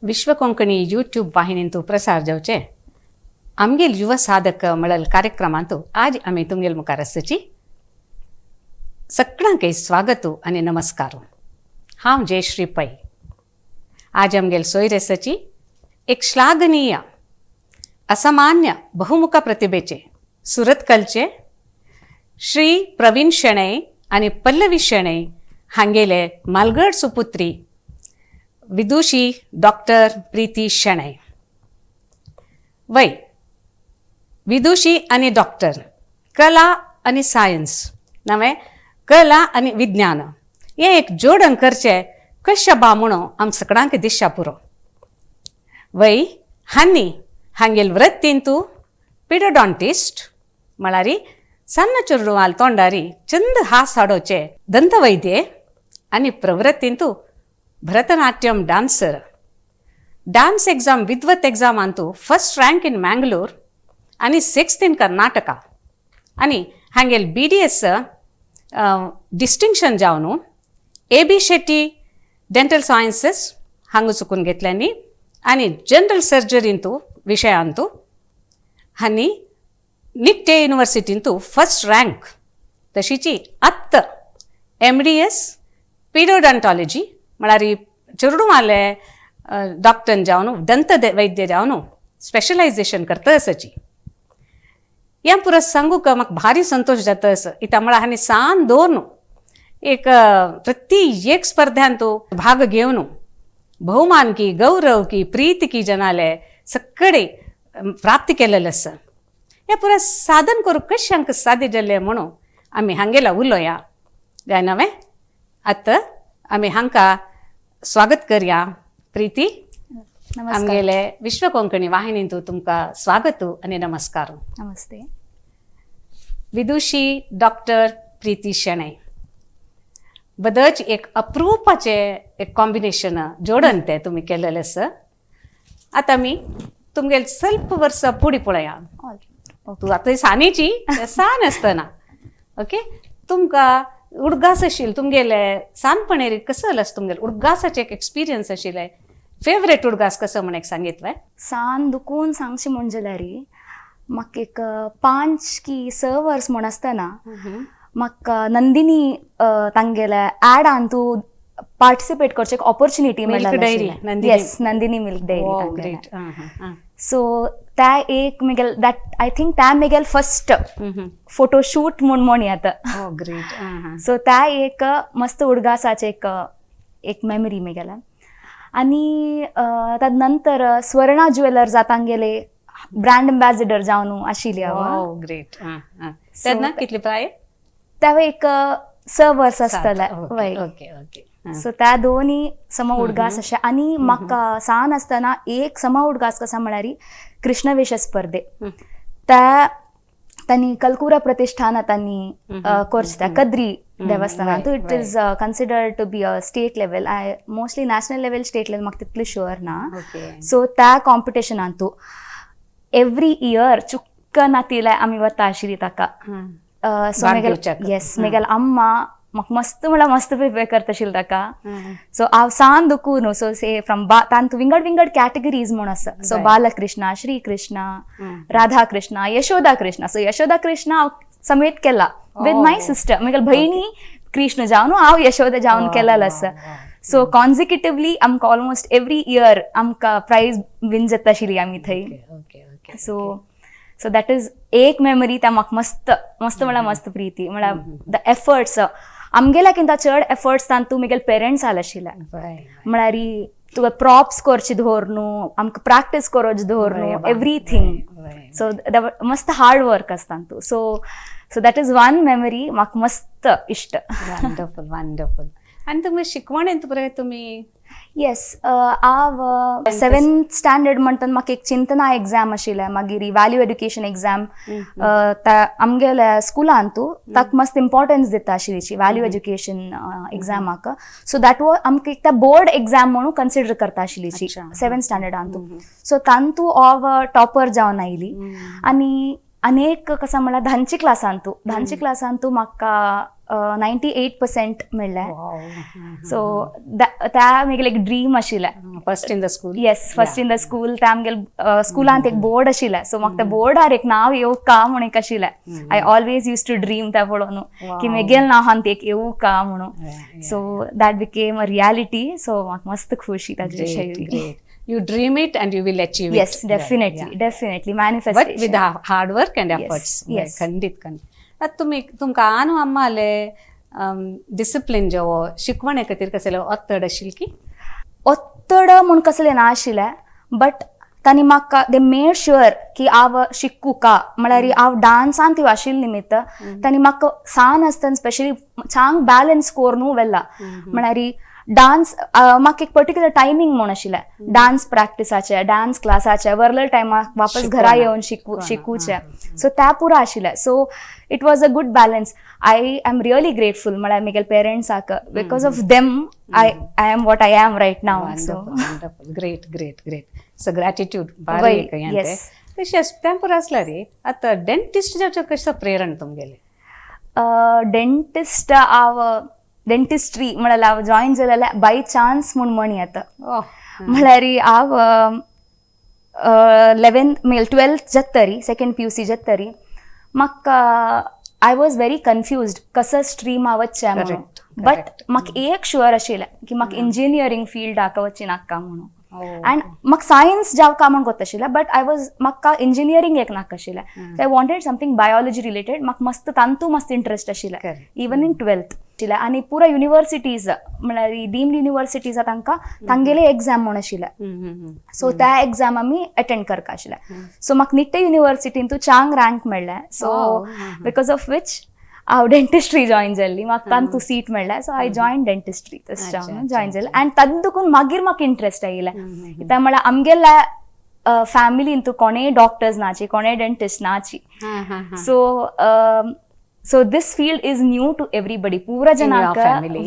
विश्व Konkani YouTube वाहिनींतु प्रसार जावचे आमगेल युव साधक म्हळ्यार कार्यक्रमांतु आज आमी तुमगेल मुखार आसची. सगळ्यांक स्वागत आनी नमस्कार. हांव जयश्री पै. आज आमगेल सोयरेसाची एक श्लाघनीय असामान्य बहुमुख प्रतिभेचे सुरतकलचे श्री प्रवीण शेणै आनी पल्लवी शेणै हांगेले मालगड सुपुत्री विदुषी डॉक्टर प्रीती शेणै. वय विदुषी आनी डॉक्टर, कला आनी सायन्स नवें कला आनी विज्ञान हें एक जोडण करचें कशें बा म्हणून आम सगळ्यांक दिशा पुरो. वय हांनी हांगेल वृत्तींतू पिडोडॉन्टिस्ट म्हळ्यार सन्न चेडवाल तोंडारी चंद हास हाडोवचे दंतवैद्य आनी प्रवृत्तींतू भरतनाट्यम डान्सर, डान्स एग्जाम विद्वत एग्जामांतू फर्स्ट रँक इन मँगलोर आनी सिक्स्थ इन कर्नाटका आनी हांगेल BDS distinction जावन AB Shetty dental sciences हांगा चुकून घेतल्यांनी आनी जनरल सर्जरींतू विशयांतू हांणी निट्टे युनिवर्सिटींतू फर्स्ट रँक, तशीची आत्त MDS पिडोडंटॉलॉजी म्हळ्यार चेडवाले डॉक्टर जावन दंत वैद्य जावन स्पेशलायझेशन करता आसाची. हें पुरो सांगूक म्हाका भारी संतोश जाता आसा. इता म्हळ्यार हांणी सान दोन एक प्रति एक स्पर्ध्यांतू भाग घेवन बहुमान की गौरव की प्रीती की जनाले सगळे प्राप्त केलेलें आसा. हें पुरो साधन करूंक कशें आमकां साध्य जालें म्हणून आमी हांगेला उलोया जायना वे. आतां आमी हांकां स्वागत करया. प्रीती, आमगेले विश्व कोंकणी वाहिनींतू तुमकां स्वागत आनी नमस्कार. नमस्ते. विदुषी डॉक्टर प्रीती शेणै बदच एक अप्रुपाचें एक कॉम्बिनेशन जोडण तें तुमी केलेलें आसा. आतां आमी तुमगेले स्वल्प वर्सां फुडें पळया. तूं आतां सानेची सान आसतना ओके तुमकां उडगास आशिल्ले तुमगेले सानपणेर कसो आसलो तुमगेले उडगासाचें एक एक्सपिरियन्स आशिल्लें, फेवरेट उडगास कसो म्हण एक सांगीत वे. सान दुखून सांगचें म्हण जाल्यार म्हाका एक 5 की 6 वर्स म्हूण आसतना म्हाका नंदिनी तांगेल्या एडान तूं पार्टिसिपेट करचें एक ऑपॉर्च्युनिटी मेळ्ळी. Yes, Nandini milk dairy. So त्या एक मेगेल that I think त्या मेगेल फर्स्ट फोटोशूट म्हूण म्हण येता. सो त्या एक मस्त उडगासाचें एक एक मेमरी मेगेल्या. आनी ताद नंतर स्वर्णा ज्वेलर्स तांगेले ब्रँड एम्बॅसिडर जावन आशिल्ली हांव. ग्रेट. तेन्ना कितली प्राय? तेन्ना एक 6 वर्स आसतलें. Okay okay. सो त्या दोनी सम उडगास अशें. आनी म्हाका सान आसतना एक सम उडगास कसा म्हळ्यार कृष्णवेश स्पर्धे त्या तांणी कलकुरा प्रतिष्ठान तांणी करचे त्या Kadri देवस्थानांत. It is considered to be a state level, I mostly national level state level म्हाका तितलें शुअर ना. सो त्या कॉम्पिटिशनांतू एवरी इयर चुक्क नातिले आमी वता आशिल्ली ताका. सो मेगेल येस मेगेल अम्मा म्हाका मस्त म्हळ्यार मस्त प्रिपेर करता आशिल्ली ताका. सो हांव सान दुखू न्हू, सो से फ्रॉम तांतू विंगड विंगड कॅटेगरीज म्हूण आसा. सो बालकृष्णा, श्रीकृष्णा, राधा कृष्णा, यशोदा कृष्णा. सो यशोदा कृष्णा हांव समेत केला विथ my sister. म्हगेले भयणी कृष्ण जावन हांव यशोदा जावन केलेलें आसा. सो कॉन्जिक्युटिवली आमकां ऑलमोस्ट एवरी इयर आमकां प्रायज विन जाता आशिल्ली आमी थंय. सो सो that is एक मेमरी त्या म्हाका मस्त मस्त म्हळ्यार मस्त प्रीती म्हळ्यार the efforts आमगेल्या किंता चड एफर्ट्स तांतू म्हगेले पेरंट्स आले आशिल्ले. म्हळ्यार तुका प्रॉप्स करचे दवर न्हू, आमकां प्रॅक्टीस करचे दवर न्हू, एवरीथींग. सो मस्त हार्ड वर्क आसता तांतू. So so that is one memory म्हाका मस्त इश्ट. Wonderful wonderful. आनी तुमी शिकवणेंत बरें तुमी? येस, हांव 7th standard म्हणटना म्हाका एक चिंतना एग्जाम आशिल्लें, मागीर व्हॅल्यू एड्युकेशन एग्जाम आमगेल्या स्कुलांतू ताका मस्त इम्पॉर्टन्स दिता आशिल्ली व्हॅल्यू एज्युकेशन एग्जामाक. सो that was आमकां एक त्या बोर्ड एग्जाम म्हणून कन्सिडर करता आशिल्ली 7th स्टँडर्डांतू. सो तांतू हांव टॉपर जावन आयली. आनी अनेक कसा म्हळ्यार धांची क्लासांतू म्हाका 98% मेळ्ळें. सो त्या म्हगेलें एक ड्रीम आशिल्लें. First in the school. Yes, first in the school. त्या आमगेले स्कुलांत एक बोर्ड आशिल्लें, सो म्हाका त्या बोर्डार एक नांव येवं का म्हणून एक आशिल्लें. I always used to dream त्या पळोवन की म्हगेलें नांव हांत एक येवं का म्हणून. So that became a reality, so म्हाका मस्त खुशी ताजे विशयी. You dream it and you will achieve it. Yes, definitely, definitely. Manifestation. But with hard work and efforts. Yes. खंडीत खंडीत. आतां तुमी तुमकां आनु अम्माले डिसिप्लीन जेवो शिकवणे खातीर कसले ಒತ್ತಡ आशिल्ली की? ಒತ್ತಡ म्हूण कसलें ना आशिल्लें, बट तांणी म्हाका they made sure की हांव शिकूका. म्हळ्यार हांव डान्सान ती आशिल्ले निमित्त तांणी म्हाका सान आसतना स्पेशली चांग बॅलन्स करून व्हेला. म्हळ्यार डान्स म्हाका एक पर्टिक्युलर टायमींग म्हूण आशिल्लें, डान्स प्रॅक्टिसाचे, डान्स क्लासाचे, वरले टायमाक वापस घरा येवन शिकूचें. सो त्या पुरो आशिल्लें. So it was a good balance. I am really grateful म्हळ्यार म्हगेले पेरंट्साक, because of them I am what I am right now. So Great, great, great. So gratitude बारी. तशें तें पुरो आसल्यार रे, आतां डेंटिस्ट जावचें कशें प्रेरण तुमगेलें? डेंटिस्ट हांव डेंटिस्ट्री म्हळ्यार हांव जॉयन जालेलें बाय चान्स म्हूण म्हण येता. म्हळ्यार हांव 11th म्हळ्यार 12th जातरी, सेकंड PUC जातरी, म्हाका I was very confused कसं स्ट्रीम वचचें म्हणून. बट म्हाका एक शुअर आशिल्लें की म्हाका इंजिनियरींग फिल्डाक वचचें नाका म्हणून. अँड म्हाका सायन्स जावका म्हूण कोत्ता आशिल्लें, बट I was म्हाका इंजिनियरींग एक नाका आशिल्लें. I wanted something biology related. म्हाका मस्त तांतू मस्त इंट्रस्ट आशिल्लें इवन इन 12th आशिल्लें. आनी पुरा युनिवर्सिटीज म्हळ्यार डीम्ड युनिवर्सिटीज तांकां तांगेले एग्जाम म्हूण आशिल्लें. सो त्या एग्जाम आमी अटेंड करपा आशिल्लें. सो म्हाका निट्टे युनिवर्सिटीन तूं चांग रँक मेळ्ळें. सो because of which हांव डेंटिस्ट्री जॉयन जाल्ली. म्हाका तांतू सीट मेळ्ळें, सो I join dentistry. तशें जॉयन जालें आनी तातूंत दुखून मागीर म्हाका इंट्रस्ट आयिल्लें. कित्याक म्हळ्यार आमगेल्या फॅमिलीन तूं कोणेय डॉक्टर्स नाची, कोणेय डेंटिस्ट नाची. So this field is new to everybody. पुरा जनांक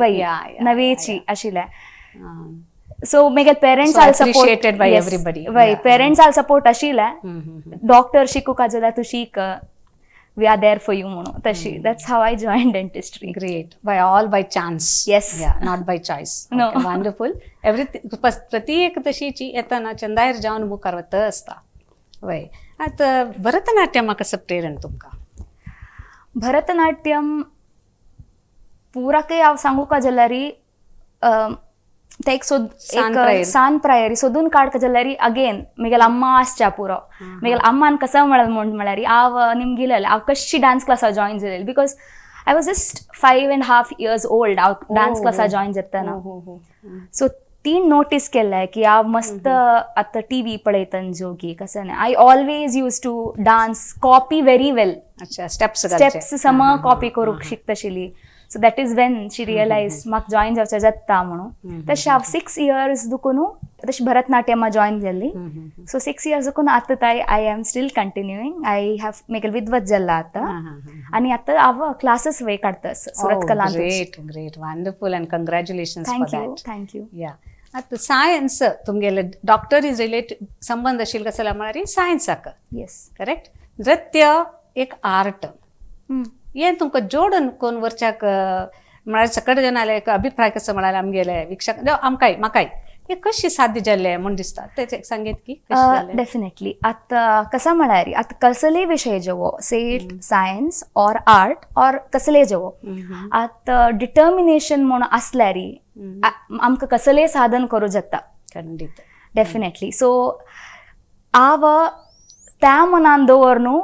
वय नवेची आशिल्लें. सो म्हगे पेरंट्स आल सपोर्ट बाय एवरीबडी. वय, पेरंट्स आल सपोर्ट आशिल्लें, डॉक्टर शिकूका जाल्यार तूं शीक, we are there for you म्हणून. तशी that's how I join dentistry. Great. By all by chance. Yes. Not by choice. No. Wonderful. Everything प्रत्येक तशीची येताना चंदायर जावन मुखार वता आसता. वय, आतां भरतनाट्यमा कसं प्रेरण तुमकां? भरतनाट्यम पुराकय हांव सांगूका जाल्यार ते एक सान प्रायरी सोदून काडका जाल्यार अगेन म्हगेले अम्मा आसच्या पुरो. म्हगेले अम्मान कसं म्हणलें म्हूण म्हळ्यार हांव निमगिलेलें हांव कशी डान्स क्लासा जॉयन जालेली, because I was just 5.5 years old हांव डान्स क्लासा जॉयन जातना. सो तीन नोटीस केल्लें की हांव मस्त आतां टीवी पळयतन जोगी कसं न्ही, I always used to dance copy very well. Steps steps some copy करूंक शिकताशिल्ली. So that is when she realise म्हाका जॉयन जावचें जाता म्हणून. तशें हांव 6 इयर्स दुखून तशें भरतनाट्यमा जॉयन जाल्ली. सो 6 इयर्स दुखून आतां ताय I am still continuing. I have म्हगेलें विद्वत जाल्लां आतां आनी आतां हांव क्लासीस वय काडटा Surat कलांत. Great, great, wonderful and congratulations for that. Thank you. या, आतां सायन्स तुमगेले डॉक्टर is related संबंद आशिल्लो कसो म्हळ्यार सायन्साक. येस, करेक्ट. नृत्य एक आर्ट, हें तुमकां जोडून कोण वरच्याक म्हळ्यार सकट जनाले एक अभिप्राय कसो म्हळ्यार आमगेले वीक्षक आमकांय म्हाकाय हें कशें साध्य जाल्लें म्हूण दिसता तें सांगीत की? डेफिनेटली. आतां कसं म्हळ्यार आतां कसलेय विशय जेवो, say it science or art or कसलेय जेवो, आतां डिटर्मिनेशन म्हूण आसल्यार आमकां कसलेय साधन करूं जाता. खंडीत, डेफिनेटली. सो हांव त्या मनान दवर न्हू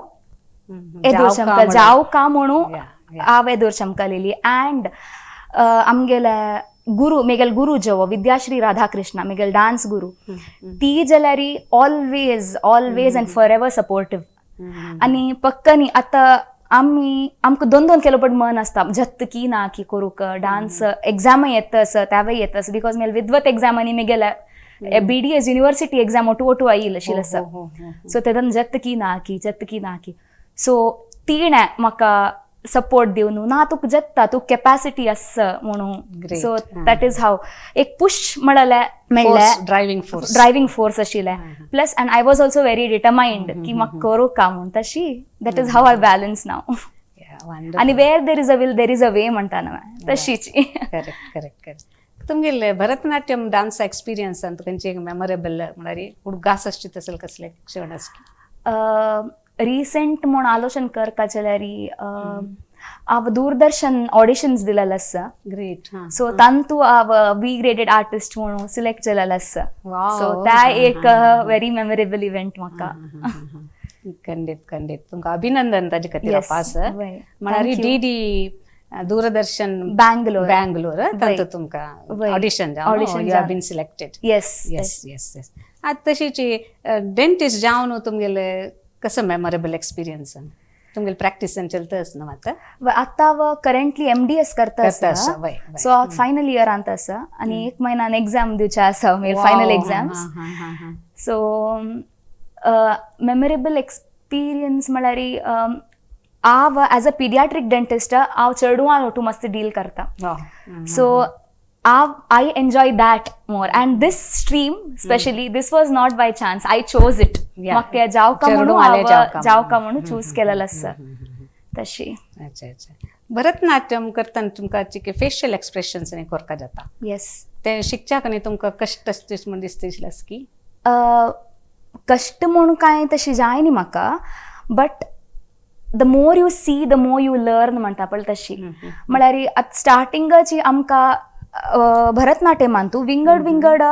एदोर चमकल जावं का म्हणून हांव एदोर चमकलेली. अँड आमगेले गुरु, म्हगेले गुरु जेवो विद्याश्री राधाकृष्णा, म्हगेले डान्स गुरु, ती जाल्यार always always and forever supportive. आनी पक्कनी आतां आमी आमकां दोन दोन केलो पण मन आसता जत्त की ना की करूंक डान्स एग्जामय येता आसा त्यावय येता आसा, because म्हगेले विद्वत एग्जाम आनी म्हगेले BDS university exam ओटू ओटू आयिल्ली आशिल्ली आसा. सो तेदन जत्त की ना की जत्त की ना की, सो तिणें म्हाका सपोर्ट दिवन ना तुका जत्ता, तुका कॅपॅसिटी आसा म्हणून. सो that is हाव एक पुश म्हणलें मेळ्ळें, ड्रायव्हिंग फोर्स, ड्रायव्हिंग फोर्स आशिल्लें. Plus and I was also very determined की म्हाका करूं का म्हूण. तशी that is how I balance now. आनी where there is a will there is a way म्हणटा ना तशीच. Correct correct correct. तुमगेले भरतनाट्यम डान्स एक्सपिरियन्स ಅಂತ खंयचे मेमोरेबल म्हळ्यार उडगास आसची तसल कसले क्षण आसकी? रिसेंट म्हूण आलोचन करता जाल्यार हांव दूरदर्शन ऑडिशन्स दिलेलें आसा. ग्रेट. सो तांतू हांव बी ग्रेडेड आर्टिस्ट म्हणून सिलेक्ट जालेलें आसा. सो त्या एक व्हेरी मेमोरेबल इव्हेंट म्हाका. खंडीत खंडीत, तुमकां अभिनंदन ताजे खातीर पास. म्हळ्यार डी डी दूरदर्शन बँगलोर. बँगलोर तांतू तुमकां ऑडिशन जावन you have been selected. Yes yes yes yes. आतां तशीच डेंटिस्ट जावन तुमगेले कसो मेमोरेबल एक्सपिरियन्स तुमगेले प्रॅक्टिसान चलता न्हू आतां? आतां हांव करंटली एमडीएस करता आसा. सो हांव फायनल इयरांत आसा आनी एक म्हयन्यान एग्जाम दिवचे आसा, final exams. So memorable experience म्हळ्यार हांव एज अ पिडियाट्रीक डेंटिस्ट हांव चेडवां ओटू मस्त डील करता. सो हांव I enjoy that more and this stream specially this was not by chance, I chose it. म्हाका जावका म्हणून हांव जावका म्हणून चूज केलेलें आसा तशी. अच्छा अच्छा. भरतनाट्यम करतना तुमकां फेशियल एक्सप्रेशन्स आनी करपा जाता. येस. ते शिकच्याक न्ही तुमकां कश्ट आसता म्हूण दिसता की? कश्ट म्हूण कांय तशें जायना म्हाका, but the more you see the more you learn म्हणटा पळय तशी. म्हळ्यार आतां स्टार्टिंगाची आमकां भरतनाट्यमांतू विंगड विंगड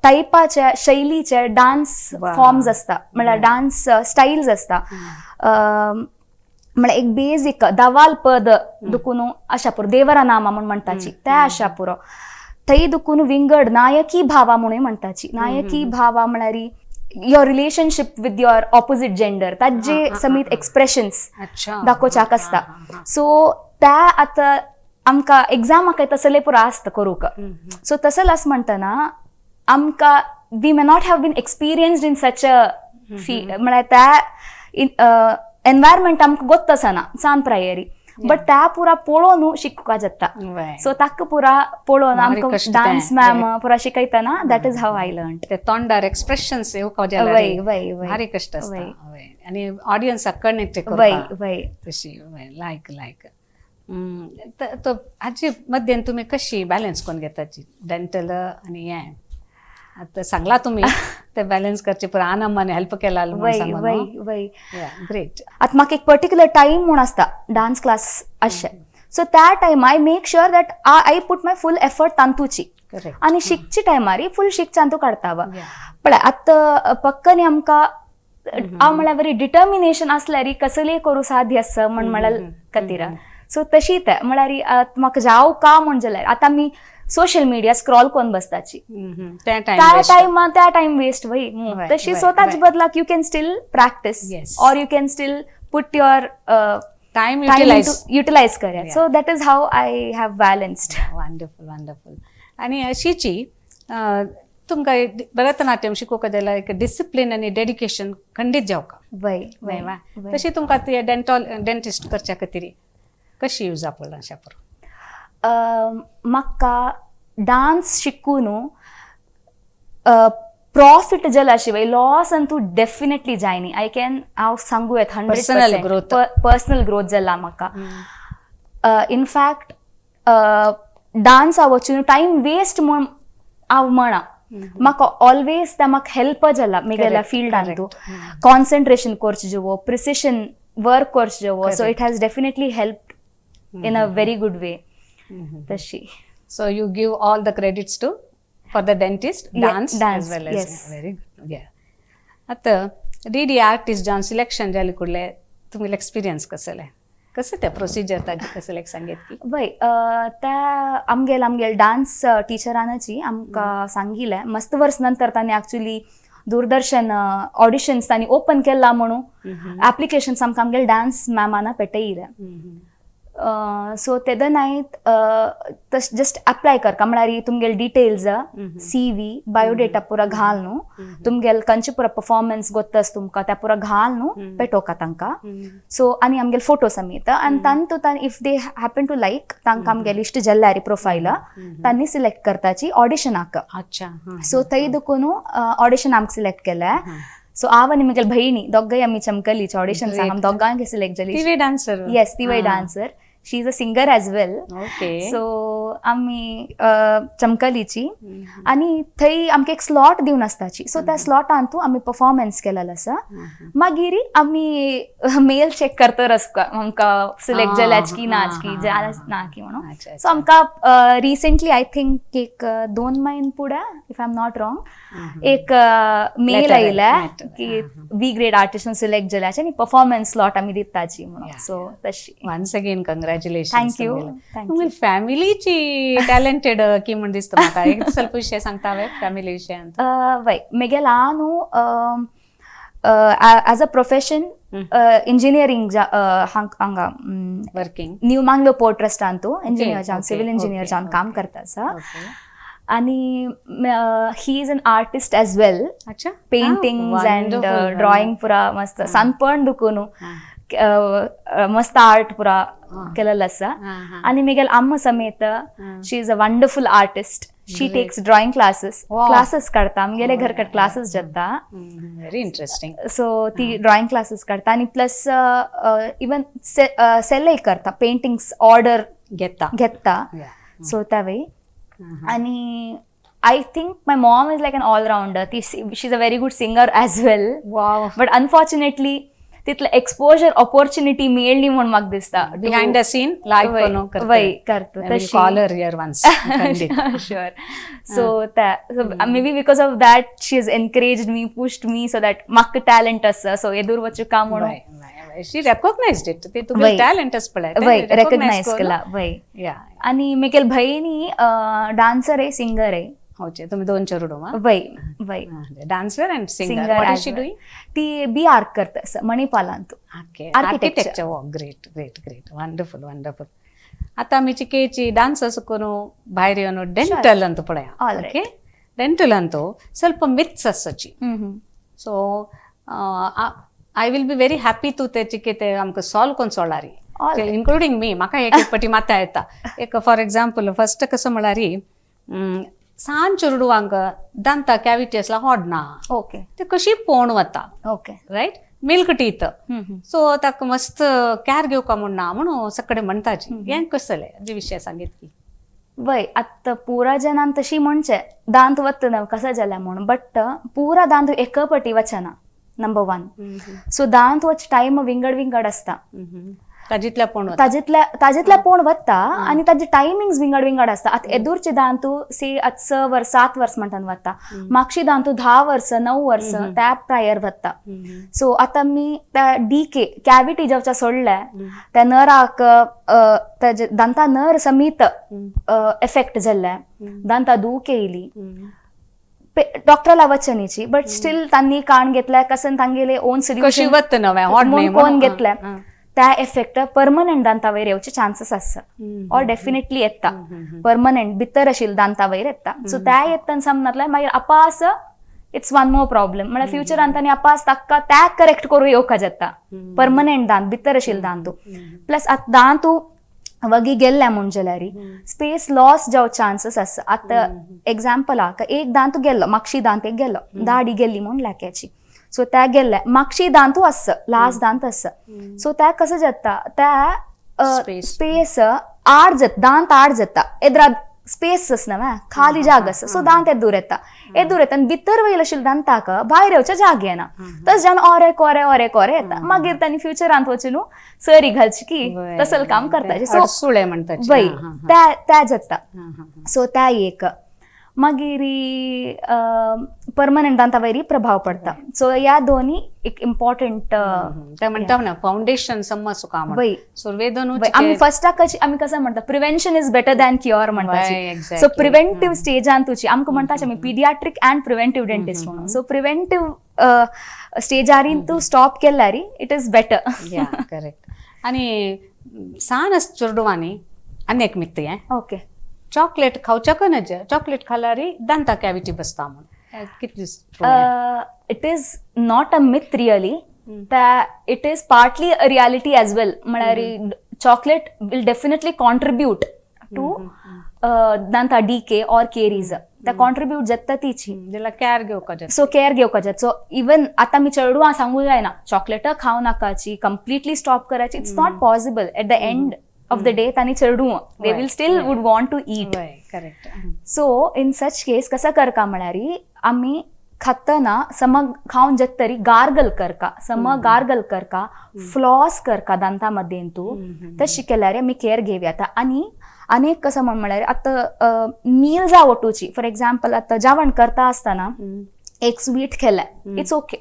टायपाचे शैलीचे डान्स फॉर्म्स आसता, म्हळ्यार डान्स स्टायल्स आसता. म्हळ्यार एक बेजीक दवाल पद दुखून आशा पुरो देवरा नामा म्हूण म्हणटाची ते आशा पुरो, थंय दुखून विंगड नायकी भावा म्हणून म्हणटाची. नायकी भावा म्हळ्यार your relationship with your opposite gender ताजे समीत एक्सप्रेशन्स दाखोवच्याक आसता. सो त्या आतां आमकां एग्जामाक तसले पुरो आसता करूंक. सो तसले आसा म्हणटना आमकां we may not have been experienced in such a fee, म्हळ्यार त्या एनवायरमेंट आमकां गोत्त आसना सान प्रायरी, बट त्या पुरा पळोवन शिकपा जाता. सो ताका पुरा पळोवन आमकां डान्स मॅम पुरा शिकयतना that is how I learn. ते तोंडार एक्सप्रेशन्स येवपा वय वय वय भारी कश्ट आसता आनी ऑडियन्साक कनेक्ट करपाक वय तशी लायक लायक. तो हाचे मध्यान तुमी कशी बॅलन्स करून घेताची डेंटल आनी हें आतां सांगला तुमी ते बॅलन्स करचे पुरा आनंदान हेल्प केला. वय वय वय. ग्रेट. आतां म्हाका एक पर्टिक्युलर टायम म्हूण आसता डान्स क्लास अशें, सो त्या time I make sure that I put my full effort तांतूची आनी शिकचे टायमार फूल शिकचांतू काडटा. पळय आतां पक्कनी आमकां हांव म्हळ्यार बरी डिटर्मिनेशन आसल्यार कसलेय करूं साध्य आसा म्हण म्हळ्यार खातीर. सो तशी ते म्हळ्यार म्हाका जावं का म्हण जाल्यार आतां आमी सोशल मिडिया स्क्रॉल करून बसताची त्या टायमा त्या टायम वेस्ट वय. तशी स्वताच बदलाक you can still practice or you can still put your time utilise करया. So that is how I have balanced. Wonderful wonderful. आनी अशीची तुमकां भरतनाट्यम शिकोवपाक जाल्यार एक डिसिप्लीन आनी डेडिकेशन खंडीत जावका. वय वय. तशी तुमकां ते डेंटल डेंटिस्ट करच्या खातीर कशी यूज पडला अशा पुरो? म्हाका डान्स शिकून प्रॉफिट जाल्या शिवाय लॉस अंतू डेफिनेटली जायनी. I can हांव सांगू येता 100% पर्सनल ग्रोथ जाला म्हाका. इनफॅक्ट डान्स हांव वचून टायम वेस्ट म्हूण हांव म्हणा, म्हाका ऑलवेज ते म्हाका हेल्प जाला म्हगेल्या फिल्डान. तूं कॉन्सन्ट्रेशन करचें जेवो, प्रिसिशन वर्क करचें जेवो, so it has definitely help in a very good way. तशी. So you give all the credits to for the dentist dance as well as very good. Yeah. आतां D D artist जावन selection जाले कुडले तुमगेले experience कसले कसं ते procedure ताजे कसले सांगेत की? वय त्या आमगेल आमगेल डान्स टिचरानची आमकां सांगिलें मस्त वर्स नंतर तांणी एक्चुली दूरदर्शन ऑडिशन्स तांणी ओपन केला म्हणून एप्लिकेशन्स आमकां आमगेल डान्स मॅमान पेटयले. सो तेदनाय तश जस्ट अप्लाय करका म्हळ्यार तुमगेले डिटेल्स सी व्ही बायोडेटा पुरा घाल न्हू, तुमगेले खंयचे पुरा परफॉर्मन्स गोत्तस तुमकां त्या पुरा घाल न्हू पेटोवका तांकां. सो आनी आमगेले फोटो समेत आनी तांतू if they happen to like तांकां आमगेले इश्ट जाल्यार प्रोफायल तांणी सिलेक्ट करताची ऑडिशनाक. सो थंय देखून ऑडिशन आमकां सिलेक्ट केलें. सो हांव आनी म्हगेली भयणी दोगांय आमी चमकलीचे ऑडिशन आमी दोगांक सिलेक्ट जाली. तिवूय डान्सर? येस, तिवूय dancer. She is a singer as well. So आमी चमकलीची आनी थंय आमकां एक स्लॉट दिवन आसताची. सो त्या स्लॉटान तूं आमी परफॉर्मन्स केलेलो आसा. मागीर आमी मेल चॅक करतरच आमकां सिलेक्ट जाल्याच की नाच की ना की म्हणून. सो आमकां रिसेंटली I think एक 2 म्हयने फुडें, if I am not wrong, एक मेल आयल्या की बी ग्रेड आर्टिस्ट म्हणून सिलेक्ट जाल्याचे आनी परफॉर्मन्स स्लॉट आमी दिताची म्हणून. सो तशी. Once again congratulation. Thank you. तुमगे फॅमिलीची टॅलेंटेड की म्हण दिसता म्हाका. एक ಸ್ವಲ್ಪ विशय सांगता फॅमिली विशयांत? वय, म्हगे ल्हान एज अ प्रोफेशन इंजिनियरींग हांगा working new Mangalore port ट्रस्टांतू engineer जावन, सिवील इंजिनियर जावन काम करता आसा. आनी he is an artist as well. Paintings and drawing पुरा मस्त सानपण दुखून मस्त आर्ट पुरा केलेलो आसा. आनी म्हगेले अम्मा समेत she is a wonderful artist. She takes drawing classes, classes काडटा आमगेले घर कडेन क्लासीस जाता. Very interesting. सो ती ड्रॉइंग क्लासीस काडटा आनी प्लस इवन सेलय करता, पेंटिंग्स ऑर्डर घेता घेता. सो त्या आनी I think my mom is like an all rounder. ती she is a very good singer as well. But unfortunately तितलें एक्सपोजर ऑपॉर्च्युनिटी मेळ्ळी म्हूण म्हाका दिसता. बिहाइंड the scene लायक वय करता. Caller here once. Sure. So that maybe because of that she has encouraged me, pushed me, so that म्हाका talent आसा. So येदूर वचूं काम म्हणून. शी रेकॉग्नाइज्ड it. ते तुगे टॅलंट पळय. वय, रेकॉग्नायज केला. वय. आनी म्हगेले भयणी डान्सर आहे, सिंगर आहे. ओके, तुम्ही दोन चेडूं? वय वय. Dancer and singer. What is she doing? ती बी आर्क करता मणिपालांत. Okay, architecture. Great great great, wonderful wonderful. आता आमी चिकेची डान्स करून भायर येवन डेंटल अंत पळया. ओके, डेंटल अंत ಸ್ವಲ್ಪ ಮಿತ್ಸ್ आसाची. So I will be very happy तूं ते चिके ते आमकां सॉल्व करून सोडलारी, इन्क्लुडींग मी. म्हाका एक एक पटी माता येता. एक फॉर एग्जाम्पल फर्स्ट कसं म्हळ्यार सान चेडवांक दांता कॅविटी आसला होडना. ओके. ते कशी पोण वता. Okay, right. Milk teeth, so ताका मस्त कॅर घेवका म्हूण ना म्हणून सगळे म्हणटाची. हें कसलें जे विशय सांगितली? वय, आतां पुरा जनान तशी म्हणचे दांत वता कसं जाल्या म्हूण, बट पुरा दांत एक पटी वचना, नंबर 1. सो दांत वच टायम विंगड विंगड आसता. ताजितल्या पोण ताजेतल्या पोण वता आनी ताजे टायमिंग्स विंगड विंगड आसता. आतां एदुरचे दांतू से आतां 6 वर्स 7 वर्स म्हणटान वता, मागशी दांतू 10 वर्स 9 वर्स त्या प्रायर वता. सो आतां आमी त्या डीके कॅविटी जेवच्या सोडल्या त्या नराक ताजे दांता नर समीत एफेक्ट जाल्ले, दांता दूख येयली, डॉक्टराला वचनीची, बट स्टील तांणी काण घेतल्या कसन तांगेले ओन सोल्युशन कोण घेतल्या त्या एफेक्ट परमनंट दांतावयर येवचे चान्सेस आसा. ऑर डेफिनेटली येता परमनंट भितर आशिल्ले दांतावयर येता. सो त्या येतना समजतलें मागीर आपास it's one more problem. म्हळ्यार फ्युचरान तांणी आपास ताका त्या करेक्ट करूं येवका जाता परमनंट दांत भितर आशिल्ले दांतू. प्लस आतां दांतू वगी गेल्ले म्हूण जाल्यार स्पेस लॉस जावं चान्सेस आसा. आतां एग्जाम्पलाक एक दांत गेल्लो, मागशी दांत एक गेल्लो, दाडी गेल्ली म्हूण लेक्याची. सो त्या गेल्ले मागशी दांतू आसा, लास्ट दांत आसा. सो त्या कसं जाता त्या स्पेस आड जाता, दांत आड जाता, एदरा स्पेस आसना न्हय, खाली जाग आसा. सो दांत एदूर येता, एदूर येता आनी भितर वयले आशिल्ले दांताक भायर येवच्या जाग येना, तशें जावन ओरे कोरे ओरे कोरे येता. मागीर तांणी फ्युचरांत वचून सरी घालची की तसले काम करता. सो वय त्या त्या जाता. सो त्या एक मागीर परमनंट दांतावयर प्रभाव पडता. सो ह्या दोन्ही एक इम्पॉर्टंट ते म्हणटा ना फाउंडेशन समज सुका. वय, आमी फर्स्टाक आमी कसं म्हणटा prevention is better than cure म्हणटाची. सो प्रिव्हेंटिव्ह स्टेजान तुची आमकां म्हणटाचे आमी पीडियाट्रीक अँड प्रिव्हेंटिव्ह डेंटिस्ट म्हणून. सो प्रिव्हेंटिव्ह स्टेजारीन तूं स्टॉप केल्यार it is better. Correct. आनी सान चेडवांनी आनी एक मित्त हें. ओके. चॉकलेट खावच्याक नज, चॉकलेट खाल्यार दांता कॅविटी बसता म्हूण कितली? It is not a myth really, it is partly a reality as well. म्हळ्यार chocolate will definitely contribute to दांता डीके ऑर केरीज ते कॉन्ट्रिब्यूट जाता तिची. जाल्यार कॅर घेवपाक जाता. सो केअर घेवपाक जाय. सो इवन आतां आमी चेडवां सांगू जायना चॉकलेट खावं नाकाची, कंप्लिटली स्टॉप करायची, it's not possible. At the end of the day तांणी चेडूं they will still would want to eat. Correct. So in such case कसं करका म्हळ्यार आमी खातना सम खावन जातरी गार्गल करका, सम गार्गल करका, फ्लॉस करका दांता मध्यें तूं, तशें केल्यार आमी केअर घेवया. आनी अनेक कसं म्हण म्हळ्यार आतां मिल्सा वटूची, फॉर एग्जाम्पल आतां जेवण करता आसतना एक स्वीट केलें, it's okay,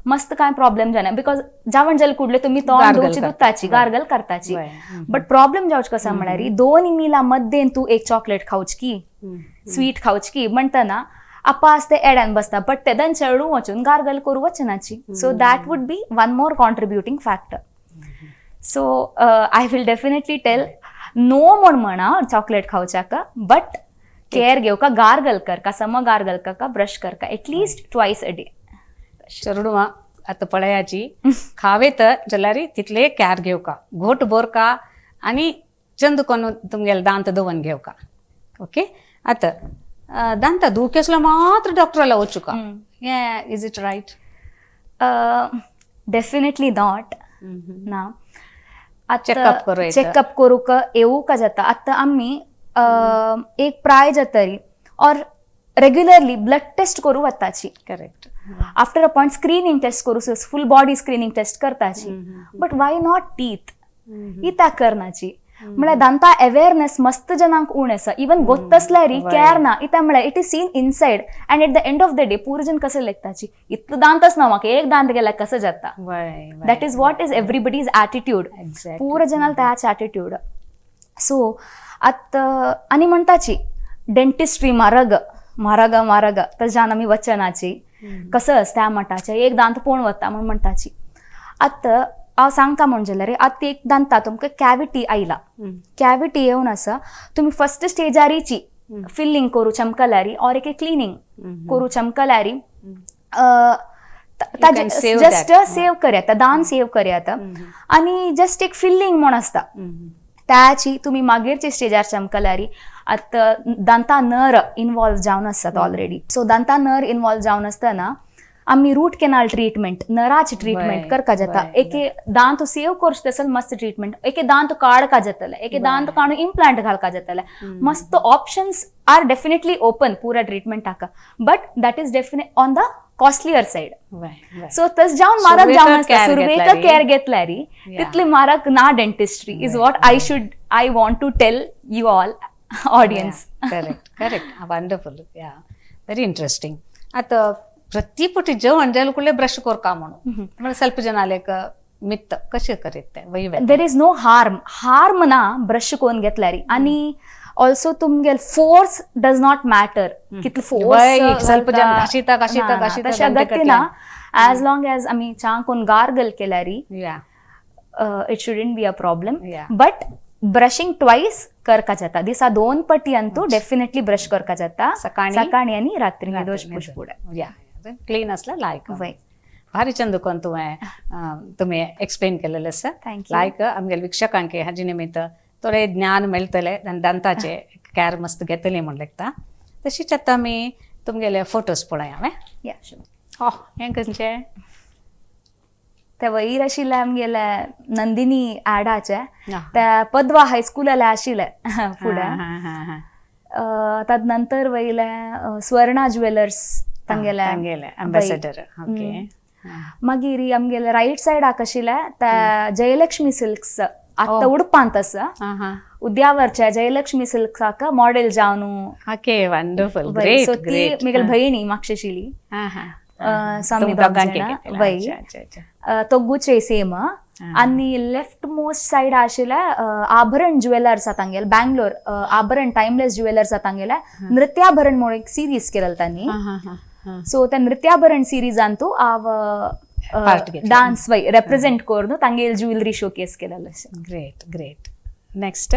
मस्त काय प्रॉब्लेम जायना, because जेवण जालें कुडलें तुमी तोंड धुवची दुताची, गार्गल करताची. बट प्रॉब्लेम जावच कसं म्हळ्यार दोन मिला मध्यें तूं एक चॉकलेट खावच की स्वीट खावच की म्हणटना आपास ते एडान बसता, बट तेदन चेडूं वचून गार्गल करूं वचनाची. So that would be one more contributing factor. So I will definitely tell no म्हण म्हणा चॉकलेट खावच्याक, बट केअर घेवका, गार्गल करका, सम गार्गल करका, ब्रश करका at least twice a day. चेडवां आतां पळयाची खावेत जाल्यार तितले केअर घेवका, घोट बोरका आनी चंद कोन्न तुमगेले दांत दवरून घेवका. ओके, आतां दांता दुखेसलो मात्र डॉक्टराला वचुका, हें is it right? Definitely not ना. चेकअप करूं येता. चेकअप करूंक येवूंक जाता. आतां आमी एक प्राय जातरी ऑर रेग्युलरली ब्लड टेस्ट करूं वताची. Correct. After a point screening test करू, फुल बॉडी स्क्रीनिंग टेस्ट करताची, बट why not teeth इत्याक करनाची? म्हळ्यार दांता अवेअरनेस मस्त जनांक उण आसा, इवन गोत्तसल्यार केअर ना. इत्याक म्हळ्यार it is seen inside and at the end of the day पूर जन कसं लेखताची इतलो दांतच ना म्हाका, एक दांत गेल्यार कसं जाता. That is what is everybody's attitude. पूर जनाल त्याच ॲटिट्यूड. सो आतां आनी म्हणटाची डेंटिस्ट्री म्हारग म्हारग म्हारग, तशान आमी वचनाची कसं आसता म्हणटाचें एक दांत पोण वता म्हूण म्हणटाची. आतां हांव सांगता म्हण जाल्यार आतां एक दांता तुमकां कॅविटी आयला, कॅविटी येवन आसा, तुमी फर्स्ट स्टेजारीची फिलिंग करूं चमकल्यारी ऑर एक क्लिनींग करूं चमकल्यारी जस्ट सेव करया, दान सेव करया आनी जस्ट एक फिलिंग म्हूण आसता त्याची तुमी मागीरचे स्टेजार चमकल्यारी. आतां दांता नर इनवॉल्व जावन आसतात ऑलरेडी. सो दांता नर इनवॉल्व जावन आसतना आमी रूट कॅनाल ट्रिटमेंट, नराची ट्रिटमेंट करका जाता. एक दांत सेव करचे तसल मस्त ट्रिटमेंट, एक दांत काडका जातले, एक दांत काडून इम्प्लांट घालका जातले, मस्त ऑप्शन्स are definitely open पुरा ट्रिटमेंटाका, but that is definite on the costlier side. So तस जावन मारक जावन आसता, सुरवेक केअर घेतल्यारी तितली मारक ना dentistry is what I should I want to tell you all audience. Correct, correct, wonderful, yeah very interesting. आतां प्रति पटी जेवण जालें कुडले ब्रश करका म्हणून म्हळ्यार ಸ್ವಲ್ಪ जन आलेक मित्त कशें करीत ते? There is no harm, harm ना ब्रश कोन्न घेतल्यारी. आनी ऑल्सो तुमगेल फोर्स डज not matter, कितलो फोर्स ಸ್ವಲ್ಪ जन घाशिता घाशिता घाशिता तशें गती ना. एज लॉंग एज आमी च्या कोन्न gargle केल्यारी it shouldn't be a problem. But brushing twice करका जाता, दिसा 2 पटी अंतू डेफिनेटली ब्रश करका जाता, सकाळी आनी रात्री दोश पुश फुडें. क्लीन असला लायक. भारी चंद कोन तुवें तुमी एक्सप्लेन केलेलें आसा. लायक आमगेले वीक्षकांक हाजे निमित्त थोडें ज्ञान मेळटलें आनी दांताचे केअर मस्त घेतली म्हण लेगता. तशीच आतां आमी तुमगेले फोटोज पळया हांवें. हो हें खंयचें? ते वयर आशिल्लें आमगेले नंदिनी एडाचे, त्या पदवा हायस्कुलाले आशिल्लें फुडें. तद नंतर वयलें स्वर्णा ज्वेलर्स तांगेले एम्बेसेडर. ओके. मागीर आमगेले रायट सायडाक आशिल्लें त्या जयलक्ष्मी सिल्क्स, आतां उडपांत आसा, उद्यावरच्या जयलक्ष्मी सिल्क्साक मॉडेल जावन. Okay, wonderful, great. So ती म्हगेली भयणी मागशेशिली स्वामी वय तोगूचे सेम. आनी लेफ्ट मोस्ट सायड आशिल्लें आभरण ज्वेलर्स तांगेले, बँगलोर आभरण टायमलेस ज्वेलर्स तांगेले नृत्याभरण म्हणून एक सिरीज केलें तांणी. सो त्या नृत्याभरण सिरीजान तूं हांव डान्स वय रेप्रेझेंट करून तांगेले ज्वेलरी शोकेस केलेलें. Great, great. Next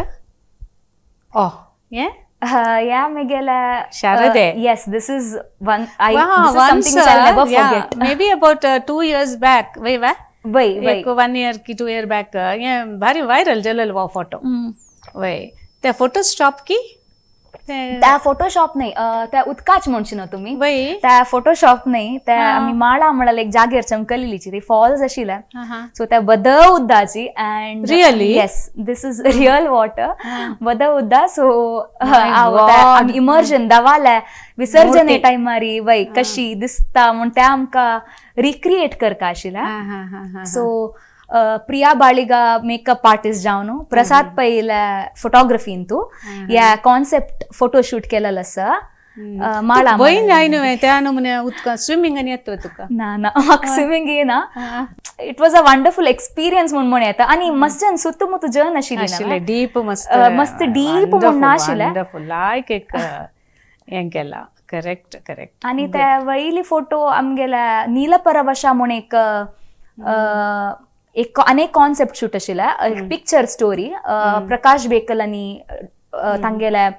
oh हें Yeah, Miguel. Sharade. Yes, this is one. This is something which I'll never forget. Maybe about 2 years back. Wait, wait. Wait, wait. 1 year ki 2 year back. Yeah, very viral jalal wa photo. Wait. The photo stop ki? त्या Photoshop नाही, त्या उदकाच म्हणशी न्हू तुमी, वय त्या Photoshop नाही, त्या हा. आमी माळा म्हणाल एक जागेर चमकलेलीची ती फॉल्स आशिल्ले, हा, हा. सो त्या बद उद्दाची. And Really? Yes, this is real water, बद उद्दा. So My God. आमी इमर्जन दवाले विसर्जन मूर्ती. टायमारी वय कशी दिसता म्हूण त्या आमकां रिक्रिएट करका आशिल्लें. हा, हा, हा, हा. So Priya Baliga makeup artist जावन, प्रसाद पैले फोटोग्रफींतू या कॉन्सेप्ट फोटोशूट केलेलं आसा. माळा. बहीण जाय न्हय त्या नमुने उदका स्विमींग आनी येता तुका? ना ना, म्हाका स्विमींग येना. It was a wonderful experience म्हूण म्हण येता. आनी मस्त जन सुत्तुमुत्तु जन आशिल्ली. आशिल्ले डीप मस्त. मस्त deep म्हूण नाशिल्लें. वंडरफुल, लायक एक हें केला, करेक्ट करेक्ट. आनी ते वयली फोटो आमगेल्या नीलपरवशा म्हूण एक एक अनेक कॉन्सेप्ट शूट आशिल्लें, एक पिक्चर स्टोरी, प्रकाश बेकल आनी तांगेले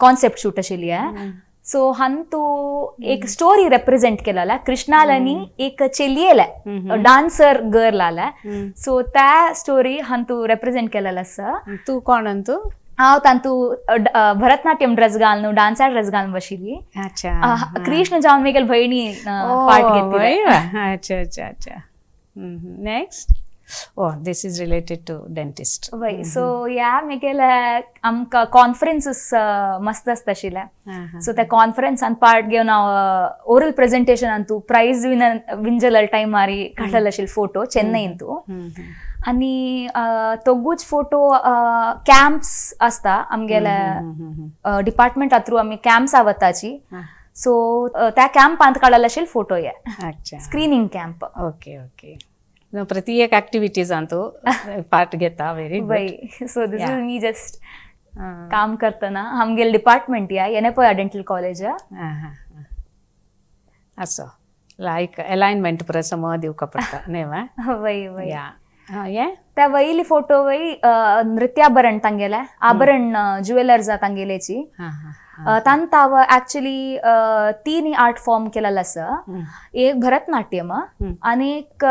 कॉन्सेप्ट शूट आशिल्ली. सो हांतू एक स्टोरी रेप्रेझेंट केलेला, कृष्णाल आनी एक चेलियेले डान्सर गर्ल आले, सो त्या स्टोरी हांतू रेप्रेझेंट केलेला आसा. तूं कोण तूं? हांव तांतू भरतनाट्यम ड्रेस घालून, डान्सर ड्रेस घालून बशिल्ली. कृष्ण जावन मेगेल भयणी पार्ट घेतली. अच्छा अच्छा अच्छा. Next, oh, this is related to dentist. वय, सो ह्या मेगेले आमकां कॉन्फरन्सीस मस्त आसता आशिल्ले, सो त्या कॉन्फरन्सान पार्ट घेवन हांव ओरल प्रेझेंटेशन तूं प्रायज विन टायमारी काडलेलो आशिल्लो फोटो चेन्नईन तूं. आनी दोगूच फोटो कॅम्प्स आसता आमगेले डिपार्टमेंटा थ्रू, आमी कॅम्प्स वताची, सो त्या कॅम्पांत काडलेले आशिल्ले फोटो हे. Screening camp. Okay okay, प्रति एक ऍक्टिव्हिटीजान तूं पार्ट घेता, व्हेरी गुड. वय, so this is me just काम करतना, आमगेले डिपार्टमेंट या येनेपोया डेंटल कॉलेज. असो लायक अलाइनमेंट पुरा समज दिवका पडटा न्ही वा? वय वय. या हे त्या वयली फोटो वय नृत्याभरण तांगेले, आभरण ज्युवेलर्स तांगेलेची. हा हा तांताव ऍक्च्युली तीन आर्ट फॉर्म केलेलो आसा, एक भरतनाट्यम आनी एक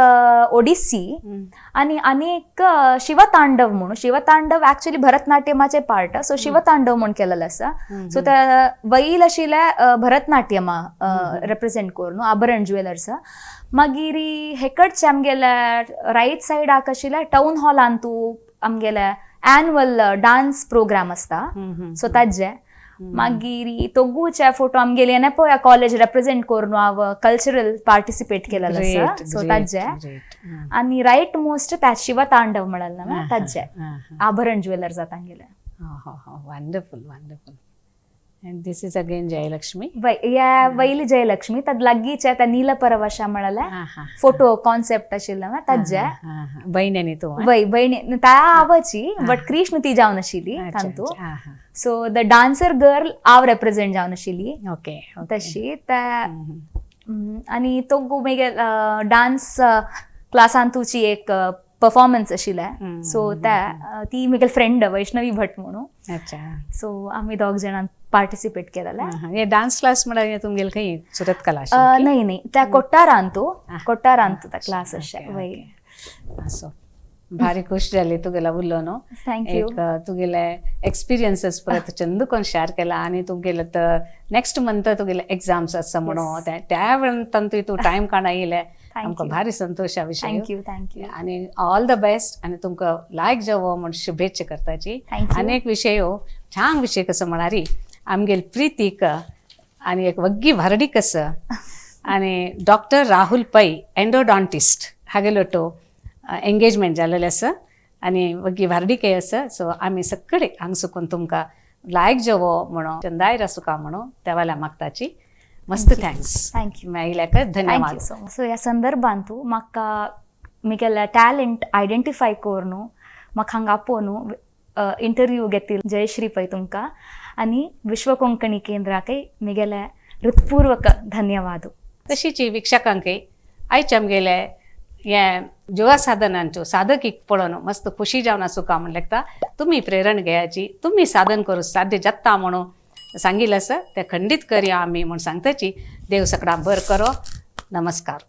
ओडिसी आणि आनी एक शिवतांडव म्हणून. शिवतांडव ऍक्च्युली भरतनाट्यमाचे पार्ट, सो शिवतांडव म्हणून केलेलो आसा. सो त्या वयल आशिल्ले भरतनाट्यमा रेप्रेझेंट करून आभरण ज्युवेलर्स. मागीर हेकडचे आमगेले रायट सायडाक आशिल्ले टावन हॉलान तूं आमगेले एन्युअल डान्स प्रोग्राम आसता, सो ताजे. मागीर दोगूचे फोटो आमगेले येनेपोया कॉलेज रेप्रेझेंट करून हांव कल्चरल पार्टिसिपेट केलेलो आसा, सो ताजे. आनी रायट मोस्ट त्या शिवतांडव म्हणलें ना ताजे, आभरण ज्युवेलर्स तांगेले. Wonderful wonderful. And this is again Jayalakshmi. या वयली जयलक्ष्मी, तद लागीचे त्या नीलपरवशा म्हणलें फोटो कॉन्सेप्ट आशिल्लें ताजे. बहिणी तूं? वय, बहिणी त्या आवची, बट कृष्ण ती जावन आशिल्ली तांतू. सो the dancer girl हांव रेप्रेझेंट जावन आशिल्ली. ओके तशी त्या. आनी तो मागीर डान्स क्लासान तुची एक परफॉर्मन्स आशिल्लें, सो त्या ती म्हगेली फ्रेंड वैष्णवी भट म्हणून. सो आमी दोग जाणां पार्टिसिपेट केलेलें. हे डान्स क्लास म्हळ्यार तुमगेले खंय सुरत कला? नाही नाही, त्या कोट्टारान तूं, कोट्टारान तूं त्या क्लास अशें वय. असो भारी खुश जाली तुगेला उरलो न्हू. Thank you. एक तुगेले एक्सपिरियन्सीस परत चंद कोण शेअर केला. आनी तुगेले तर नेक्स्ट मंथ तुगेले एग्जाम्स आसा म्हणून त्या वेळान तांतू तूं टायम काडून येयले, आमकां भारी संतोशा विशय. Thank you thank you. आनी ऑल the best आनी तुमकां लायक जावो म्हूण शुभेच्छा करताची. आनी एक विशय हो छान विशय कसो म्हळ्यार आमगेले प्रितीक आनी एक वग्गी व्हारडीक आसा आनी डॉक्टर राहुल पै एन्डोडॉन्टिस्ट हागेलो तो एंगेजमेंट जालेलें आसा आनी वग्गी व्हारडीकय आसा. सो आमी सगळे हांगा सुकून तुमकां लायक जावो म्हणून चंदाय सुका म्हणून त्या मागताची. मस्त thanks. Thank you. मेळिल्ल्याक धन्यवाद. सो ह्या संदर्भान तूं म्हाका म्हगेलें टॅलंट आयडेंटिफाय करून म्हाका हांगा आपोवन इंटरव्यू घेतील जयश्री पै तुमकां आनी विश्व कोंकणी केंद्राकय म्हगेले हृत्पूर्वक धन्यवाद. तशीच वीक्षकांकय आयचे आमगेले हे जिवा साधनांच्यो साधकीक पळोवन मस्त खुशी जावन आसूं म्हण लागता. तुमी प्रेरण घेयाची, तुमी साधन करूं साध्य जाता म्हणून सांगिल्लें आसा, तें खंडीत करया आमी म्हूण सांगताची. देव सगळ्यांक बरें करो. नमस्कार.